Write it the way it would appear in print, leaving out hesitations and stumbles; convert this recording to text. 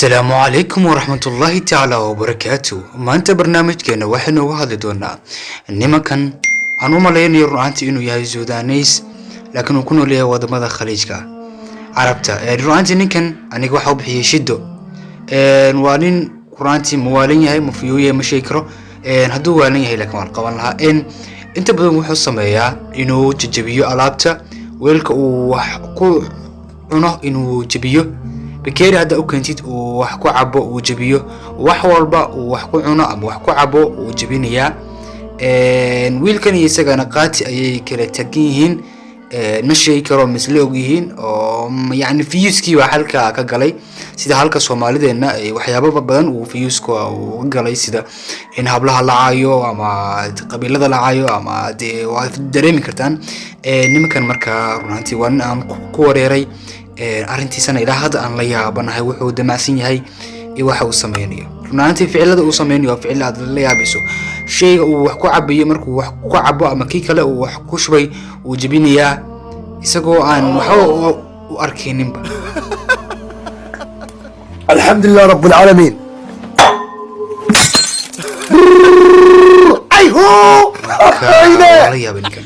Asalaamu calaykum waraxmatullaahi tacaala wabarakaatu. Maanta barnaamijkeena waxaynu uga hadli doonaa nimankan aan u malaynayo run ahaantii inuu yahay Sudanese, laakiin uu ku nool yahay wadamada Khaliijka Carabta. Run ahaantii ninkan aniga waxa u bixiyey Shido. Waa nin run ahaantii ma waalan yahay, ma fiyuu yahay, ma sheegi karo. Hadduu waalan yahay laakiin waan qaban lahaa. Inta badan wuxuu sameeyaa inuu jajabiyo alaabta, weelka uu wax ku cuno inuu jabiyo, bakeeri hadda u keentid uu wax ku cabo uu jabiyo, wax walba uu wax ku cuno ama wax ku cabo uu jabinayaa. Wiilkan iyo isagana qaati ayay kala tagan yihiin, ma sheegi karo misle og yihiin oo yacni fiyuuskii baa halka ka galay, sida halka Soomaalideenna ay waxyaabo badan uu fiyuuska uu ka galay, sida in hablaha la caayo ama qabiilada la caayo ama dee waad dareemi kartaan. Nimankan markaa run ahaantii waa nin aan ku wareeray arrintiisana, ilaa hadda aan la yaabanahay wuxuu damacsan yahay iyo waxa uu sameynayo. Run ahaantii ficilada uu sameynayo waa ficil aad la yaabayso. Shayga uu wax ku cabayo, markuu wax ku cabo ama kii kale uu wax ku shubay, wuu jebinayaa isagoo aan waxba u arkayninba. الحمد لله رب العالمين. ايهو. Marka waa la yaabay ninkan.